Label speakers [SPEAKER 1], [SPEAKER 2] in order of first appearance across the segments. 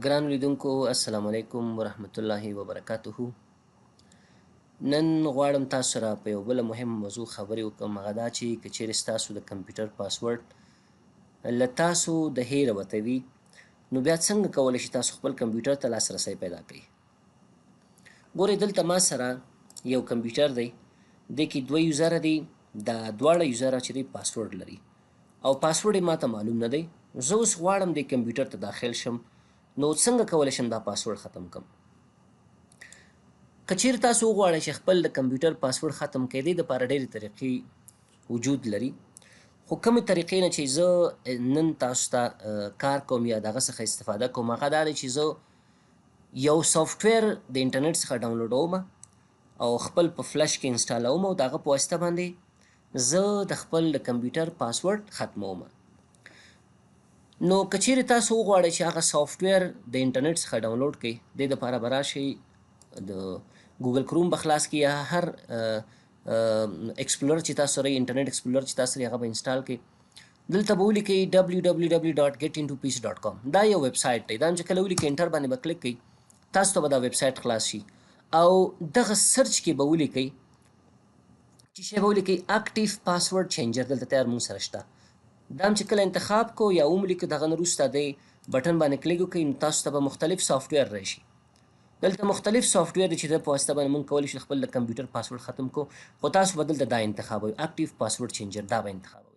[SPEAKER 1] ګرانو لیدونکو، السلام علیکم ورحمت الله وبرکاته. نن غواړم تاسو سره په یو بله مهمه موضوع خبرې وکړم، هغه دا چې که چیرې ستاسو د کمپیوټر پاسورډ له تاسو د هېره وتی وي، نو بیا څنګه کولی شئ تاسو خپل کمپیوټر ته لاسرسی پیدا کړئ. ګورئ، دلته ما سره یو کمپیوټر دی، دې کې دوه یوزره دي. دا دواړه یوزره چې دی پاسورډ لري او پاسورډ یې ماته معلوم نه دی. زه اوس غواړم دې کمپیوټر ته داخل شم، نو څنګه کولی شم دا پاسورډ ختم کړم؟ که چیرې تاسو وغواړئ چې خپل د کمپیوټر پاسورډ ختم کړئ، دې دپاره ډېرې طریقې وجود لري، خو کومې طریقې نه چې زه نن تاسو ته کار کوم یا د هغه څخه استفاده کوم، هغه دا دی چې زه یو سافټویر د انټرنیټ څخه ډاونلوډوم او خپل په فلش کې انسټالوم او د هغه په واسطه باندې زه د خپل د کمپیوټر پاسورډ ختموم. نو که چیرې تاسو وغواړئ چې هغه سافټویر د انټرنیټ څخه ډاونلوډ کړئ، دې دپاره به راشئ د ګوګل کروم به خلاص کړئ یا هر اکسپلور چې تاسو سره، انټرنیټ اکسپلور چې تاسو سره، هغه به انسټال کړئ. دلته به ولیکئ www.getintopeace.com. دا یو ویب سایټ دی. دا هم چې کله ولیکئ، enter باندې به کلیک کړئ، تاسو ته به دا ویب سایټ خلاص شي او دغه search کې به ولیکئ، چې شی به ولیکئ، active password changer. دلته تیار مونږ سره شته. دا هم چې کله انتخاب کو یا ومو لیکو، دغه نه وروسته دی بټن باندې کلیک وکړئ، نو تاسو ته به مختلف سافټویر راشي. دلته مختلف سافټویر دی چې د په واسطه باندې مونږ کولی شو خپل د کمپیوټر پاسورډ ختم کو، خو تاسو به دلته دا انتخابوئ، active password changer، دا به انتخابوئ.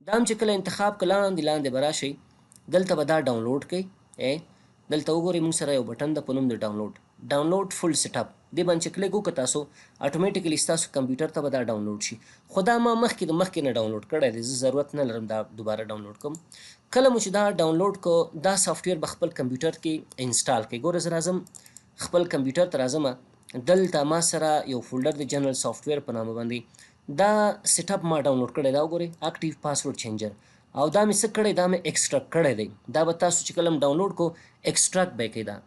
[SPEAKER 1] دا هم چې کله انتخاب کړه، لاندې لاندې به راشئ، دلته به دا ډاونلوډ کړئ. دلته وګورئ، مونږ سره یو بټن ده په نوم د ډاونلوډ، download full setup. دې باندې چې کلیک وکړه تاسو، automatically ستاسو کمپیوټر ته به دا ډاونلوډ شي. خو دا ما مخکې د مخکې نه ډاونلوډ کړی دی، زه ضرورت نه لرم دا دوباره ډاونلوډ کوم. کله مو چې دا ډاونلوډ کو، دا سافټویر به خپل کمپیوټر کې انسټال کړئ. ګوره، زه راځم خپل کمپیوټر ته راځم، دلته ما سره یو فولډر دی جنرال سافټویر په نامه باندې. دا setup ما ډاونلوډ کړی، دا وګورئ، active password changer، او دا مې څه کړی؟ دا مې extract کړی دی. دا به تاسو چې کله ډاونلوډ کو، extract به یې کړئ. دا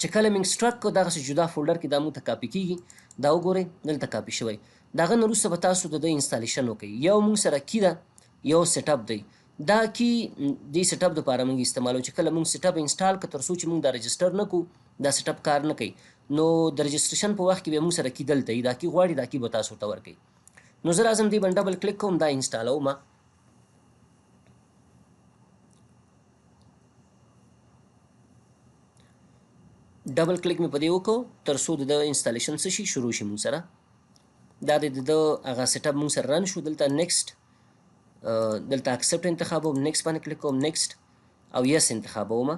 [SPEAKER 1] چې کله مې extract کو، دغسې جدا فولډر کې دا موږ ته کاپي کیږي. دا وګورئ، دلته کاپي شوی. د هغه نه وروسته به تاسو د ده installation وکړئ. یو موږ سره key ده، یو setup دی. دا key دې setup دپاره موږ استعمالوو چې کله موږ setup install کړو، تر څو چې موږ دا register نه کړو، دا setup کار نه کوي. نو د registration په وخت کې بیا موږ سره key دلته وي. دا key غواړي، دا key به تاسو ته ورکوي. نو زه راځم، دې باندې double click کوم، دا انسټالوم. double click مې په دې وکړو تر څو د ده installation څه شي، شروع شي. موږ سره دا د ده هغه setup موږ سره run شو. دلته next، دلته accept انتخابوم، next باندې کلیک کوم، next او yes انتخابوم.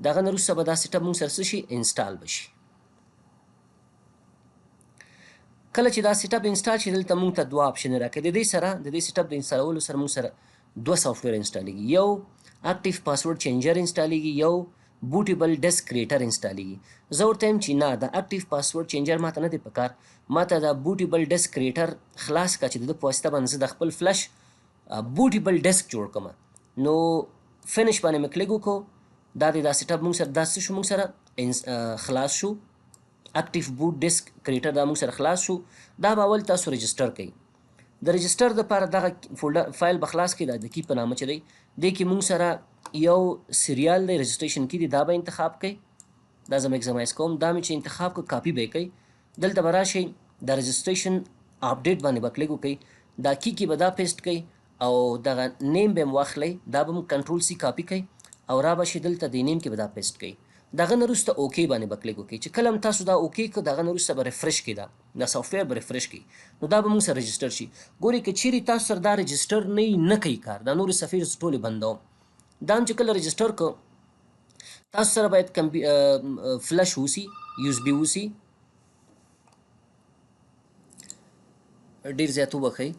[SPEAKER 1] دغه نه وروسته به دا setup موږ سره څه شي، install به شي. کله چې دا setup install شي، دلته موږ ته دوه option راکوي. د دې سره، د دې setup د انسټالولو سره موږ سره دوه سافټویر انسټالېږي: یو active password changer انسټالېږي، یو bootable disk creator انسټالېږي. زه ورته وایم چې نه، دا active password changer ماته نه دی پکار، ماته دا bootable disk creator خلاص کړه چې د ده په واسطه باندې زه د خپل flash bootable disk جوړ کړم. نو finish باندې مې کلیک وکړو. دا دی، دا setup موږ سره دا څه شو، موږ سره خلاص شو. active boot disk creator دا موږ سره خلاص شو. دا به اول تاسو register کړئ. د register دپاره دغه فولډر فایل به خلاص کړئ، دا د key په نامه چې دی. دې کې موږ سره یو serial دی، registration key دی، دا به انتخاب کړئ. دا زه maximize کوم. دا مې چې انتخاب کړ، کاپي به یې کړئ. دلته به راشئ، د registration update باندې به کلیک وکړئ، دا key کې به دا paste کړئ او دغه name به هم واخلئ. دا به هم control C کاپي کړئ او را به شئ دلته، د name کې به دا paste کړئ. د هغه نه وروسته OK باندې به کلیک وکړئ. چې کله هم تاسو دا OK کړ، د هغه نه وروسته به refresh کړئ، دا سافټویر به refresh کړئ، نو دا به موږ سره register شي. ګورئ، که چیرې تاسو سره دا register نه وي، نه کوي کار. دا نورې صفحې زه ټولې بندوم. دا هم چې کله register کړو، تاسو سره باید فلش اوسي، USB اوسي. ډیر زیات وبخښئ.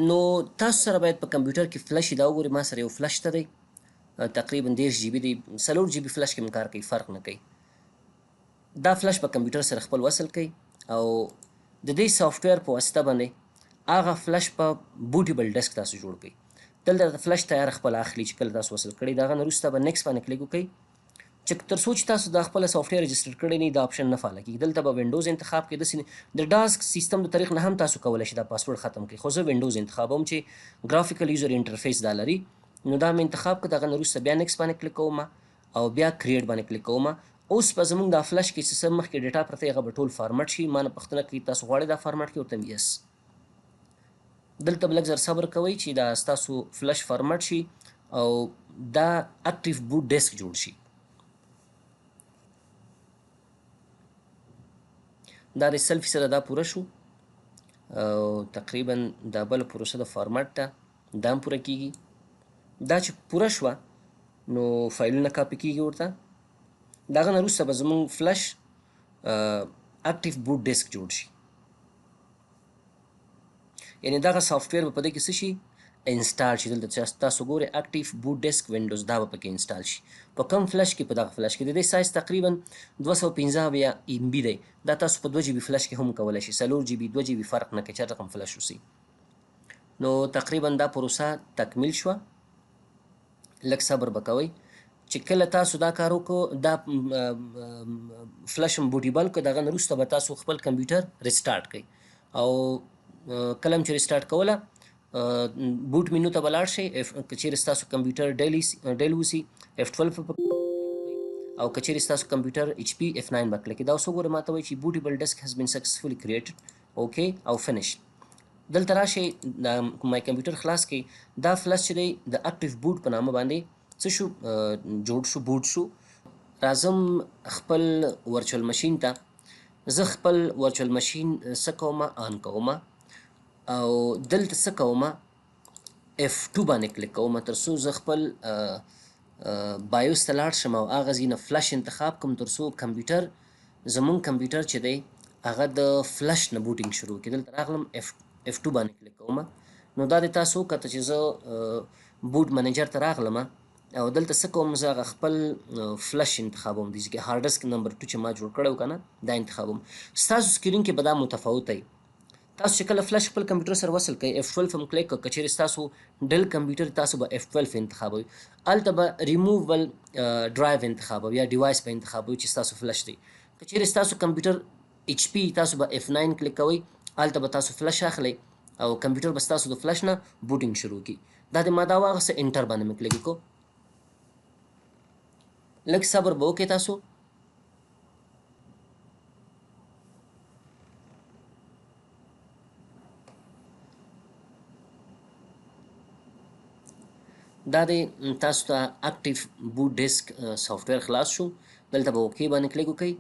[SPEAKER 1] نو تاسو سره باید په کمپیوټر کې فلش، دا وګورئ، ما سره یو فلش ته دی، تقریبا 30 GB دی، 4 GB flash کې هم کار کوي، فرق نه کوي. دا فلش په کمپیوټر سره خپل وصل کړئ او د دې سافټویر په واسطه باندې هغه فلش په bootable disk تاسو جوړ کړئ. دلته د فلش تیار خپل اخلي چې کله تاسو وصل کړئ. د هغه نه وروسته به next باندې کلیک وکړئ. چې تر څو چې تاسو دا خپل سافټویر register کړی نه، دا option نه فعاله کیږي. دلته به وینډوز انتخاب کړئ. داسې د DOS سیستم د طریق نه هم تاسو کولی شئ دا پاسورډ ختم کړئ، خو زه وینډوز انتخابوم چې graphical user interface دا لري. نو دا مې انتخاب کړ. دغه نه وروسته بیا next باندې کلیک کوم. او بیا کریټ باندې کلیک کوم. اوس به زموږ دا فلش کې چې څه مخکې ډیټا پرته هغه به ټول فارمټ شي. ما نه پوښتنه کوي تاسو غواړئ دا فارمټ کړئ، ورته یس. دلته به لږ زر صبر کوئ چې دا ستاسو فلش فارمټ شي او دا اکټیو بوټ ډیسک جوړ شي. دا د 100% دا پوره شو او تقریبا دا بله پروسه د فارمټ ده، دا هم پوره کیږي. دا چې پوره شوه نو فایلونه کاپي کیږي ورته. د هغه نه وروسته به زموږ فلش اکټیو بوټ ډیسک جوړ شي. یعنی دغه سافټویر به په دې کې څه شي انسټال شي. دلته چې تاسو ګورئ اکټیو بوټ ډیسک وینډوز دا به پکې انسټال شي. په کوم فلش کې؟ په دغه فلش کې. د دې سایز تقریبا 275 ایم بي دی. دا تاسو په 2 جی بي فلش کې هم کولی شئ، 4 جی بي 2 جی بي فرق نه کوي، چې هر رقم فلش اوسي. نو تقریبا دا پروسه تکمیل شوه. لږ صبر به کوئ چې کله تاسو دا کار وکړو، دا فلش هم بوټیبل کړو، د هغه نه وروسته به تاسو خپل کمپیوټر ریسټارټ کړئ. او کله هم چې ریسټارټ کوله بوټ مینو ته به لاړ شئ. که چېرې ستاسو کمپیوټر ډیل اوسي F12 به او که چېرې ستاسو کمپیوټر ایچ پي F9 به کلیک کړئ. دا اوس وګورئ ما ته وایي چې بوټیبل ډیسک هز بین سکسسفولي کریټډ. اوکی او فنش. دلته راشئ دا مای کمپیوټر خلاص کړئ. دا فلش چې دی د اکټیو بوټ په نامه باندې څه شو جوړ شو، بوټ شو. راځم خپل ورچوال ماشین ته. زه خپل ورچوال ماشین څه کوم، آن کوم او دلته څه کوم، F2 باندې کلیک کوم تر څو زه خپل بایوس ته لاړ شم او هغه ځای نه فلش انتخاب کړم تر څو کمپیوټر زمونږ کمپیوټر چې دی هغه د فلش نه بوټینګ شروع کړي. دلته راغلم F2 باندې کلیک کوم. نو دا د تاسو وکته چې زه بوټ منیجر ته راغلم او دلته څه کوم، زه هغه خپل فلش انتخابوم. دې ځای کې هارډ ډیسک نمبر 2 چې ما جوړ کړی و که نه دا انتخابوم. ستاسو سکرین کې به دا متفاوت دی. تاسو چې کله فلش خپل کمپیوټر سره وصل کړئ F12 هم کلیک کړئ. که چېرې ستاسو ډیل کمپیوټر تاسو به F12 انتخابوئ، هلته به ریموول ډرایو انتخابوئ یا ډیوایس به انتخابوئ چې ستاسو فلش دی. که چېرې ستاسو کمپیوټر ایچ پي تاسو به F9 کلیک کوئ، هلته به تاسو فلش اخلئ او کمپیوټر به ستاسو د فلش نه بوټینګ شروع کړي. دا د ما دا واغسته، انټر باندې مې کلیک وکړو. لږ صبر به وکړئ تاسو. دا دی تاسو ته اکټیو بوټ ډیسک سافټویر خلاص شو. دلته به اوکی باندې کلیک وکړئ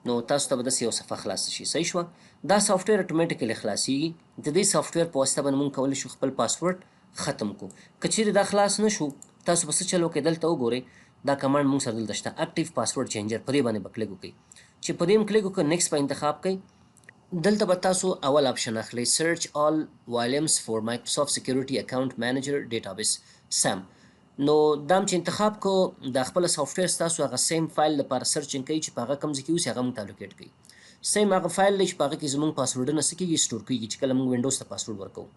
[SPEAKER 1] نو تاسو ته به داسې یو صفحه خلاصه شي. صحیح شوه. دا سافټویر اتوماتیکلی خلاصیږي. د دې سافټویر په واسطه باندې موږ کولی شو خپل پاسورډ ختم کړو. که چېرې دا خلاص نه شو تاسو به څه چل وکړئ، دلته وګورئ دا کمانډ موږ سره دلته شته اکټیو پاسورډ چینجر، په دې باندې به کلیک وکړئ. چې په دې هم کلیک وکړئ نیکسټ به انتخاب کړئ. دلته به تاسو اول آپشن اخلئ، سرچ آل والیومز فور مایکروسافټ سکیورټي اکاونټ منیجر ډیټابیس سم. نو دا هم چې انتخاب کړو دا خپله سافټویر ستاسو هغه سیم فایل لپاره سرچینګ کوي چې په هغه کوم ځای کې اوسي هغه موږ ته الوکیټ کوي. سیم هغه فایل دی چې په هغه کې زموږ پاسورډونه څه کېږي سټور کېږي چې کله موږ وینډوز ته پاسورډ ورکوو.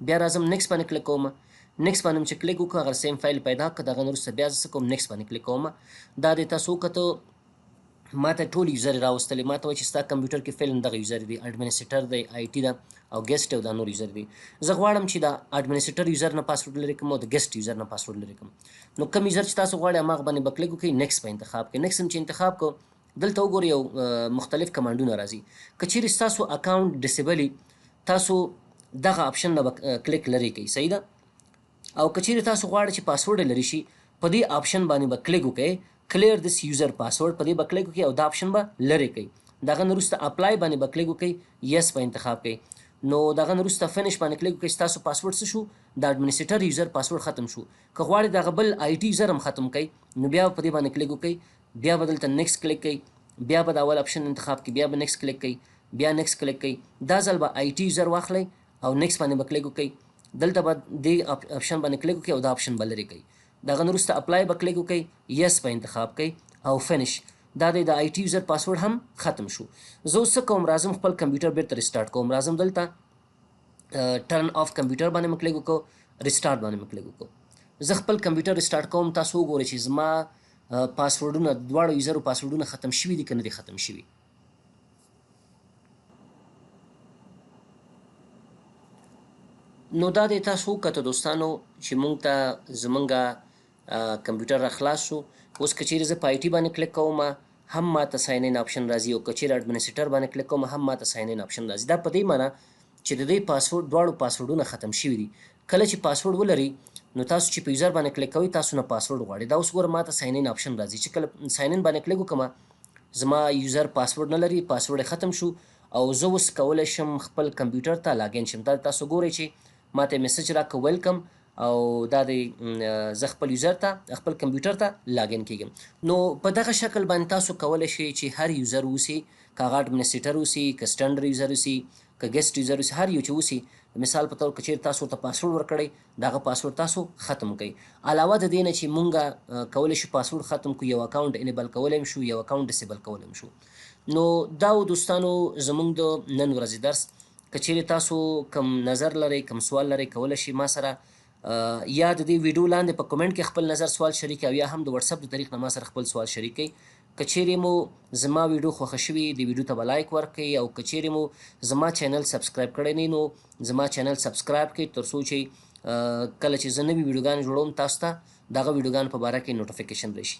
[SPEAKER 1] بیا راځم نیکسټ باندې کلیک کوم. نیکسټ باندې چې کلیک وکړو هغه سیم فایل پیدا کړ. د هغه نه وروسته بیا زه څه کوم، نیکسټ باندې کلیک کوم. دا دی تاسو وکتو ما ته ټول یوزر راوستلې. ما ته وایي چې ستا کمپیوټر کې فعلاً دغه یوزر دی، اډمنسټریټر دی، آی ټي ده او ګیسټ او دا نور یوزر دی. زه غواړم چې دا اډمنسټریټر یوزر نه پاسورډ لرې کړم او د ګیسټ یوزر نه پاسورډ لرې کړم. نو کوم یوزر چې تاسو غواړئ هماغه باندې به کلیک وکړئ، نیکسټ به انتخاب کړئ. نیکسټ هم چې انتخاب کړو دلته وګورئ یو مختلف کمانډونه راځي. که چېرې ستاسو اکاونټ ډیسیبل تاسو دغه آپشن نه به کلیک لرې کړئ، صحیح ده. او که چېرې تاسو غواړئ چې پاسورډ لرې شي په دې آپشن باندې به کلیک وکړئ، کلیر دیس یوزر پاسورډ په دې به کلیک وکړئ او دا آپشن به لرې کړئ. د هغه نه وروسته اپلای باندې به کلیک وکړئ، یس به انتخاب کړئ. نو د هغه نه وروسته فنش باندې کلیک وکړئ. ستاسو پاسورډ څه شو، د اډمنسټریټر یوزر پاسورډ ختم شو. که غواړئ د هغه بل آی ټي یوزر هم ختم کړئ نو بیا په دې باندې کلیک وکړئ، بیا به دلته نیکسټ کلیک کړئ، بیا به د اول آپشن انتخاب کړئ، بیا به نیکسټ کلیک کړئ، بیا نیکسټ کلیک کړئ. دا ځل به آی ټي یوزر واخلئ او نیکسټ باندې به کلیک وکړئ. دلته به دې آپشن باندې کلیک وکړئ او دا آپشن به لرې کړئ. د هغه نه وروسته اپلای به کلیک وکړئ، یس به انتخاب کړئ او فنش. دا دی د آی ټي یوزر پاسورډ هم ختم شو. زه اوس څه کوم، راځم خپل کمپیوټر بیرته ریسټارټ کوم. راځم دلته ټرن آف کمپیوټر باندې مې کلیک وکړو، ریسټارټ باندې مې کلیک وکړو. زه خپل کمپیوټر ریسټارټ کوم. تاسو وګورئ چې زما پاسورډونه دواړو یوزرو پاسورډونه ختم شوي دي که نه دي ختم شوي. نو دا دی تاسو وکته دوستانو چې مونږ ته زمونږ کمپیوټر را خلاص شو. اوس که چیرې زه په آی ټي باندې کلیک کوم، هم ماته ساین ان آپشن راځي، او که چیرې اډمنسټریټر باندې کلیک کوم، هم ماته ساین ان آپشن راځي. دا په دې معنی چې د دې پاسورډ دواړو پاسورډونه ختم شوي دي. کله چې پاسورډ ولري، نو تاسو چې په یوزر باندې کلیک کوئ، تاسو نه پاسورډ غواړي. دا اوس ګوره، ماته ساین ان آپشن راځي. چې کله ساین ان باندې کلیک وکړم، زما یوزر پاسورډ نه لري، پاسورډ ختم شو او زه اوس کولی شم خپل کمپیوټر ته لاګین شم. دا تاسو ګورئ چې ماته میسج راکړ ویلکم، او دا دی زه خپل یوزر ته، خپل کمپیوټر ته لاګین کیږم. نو په دغه شکل باندې تاسو کولی شئ چې هر یوزر اوسي، که هغه اډمنسټریټر اوسي، که سټنډرډ یوزر اوسي، که ګیسټ یوزر اوسي، هر یو چې اوسي، مثال په تور که چیرې تاسو ورته پاسورډ ورکړئ، د هغه پاسورډ تاسو ختم کړئ. علاوه د دې نه چې مونږ کولی شو پاسورډ ختم کړو، یو اکاونټ انیبل کولی هم شو، یو اکاونټ ډیسیبل کولی هم شو. نو دا و دوستانو زمونږ د نن ورځې درس. که چیرې تاسو کوم نظر لرئ، کوم سوال لرئ، کولی شئ ما سره یا د دې ویډیو لاندې په کومنټ کې خپل نظر سوال شریک، او یا هم د واتساپ د طریق نه ما سره خپل سوال شریک کړئ. که چیرې مو زما ویډیو خوښه شوي، د ویډیو ته به لایک ورکړئ، او که چیرې مو زما چینل سبسکرایب کړی نه، نو زما چینل سبسکرایب کړئ، تر څو چې کله چې زه نوي ویډیوګانې جوړوم، تاسو ته دغه ویډیوګانو په باره کې نوټیفیکیشن راشي.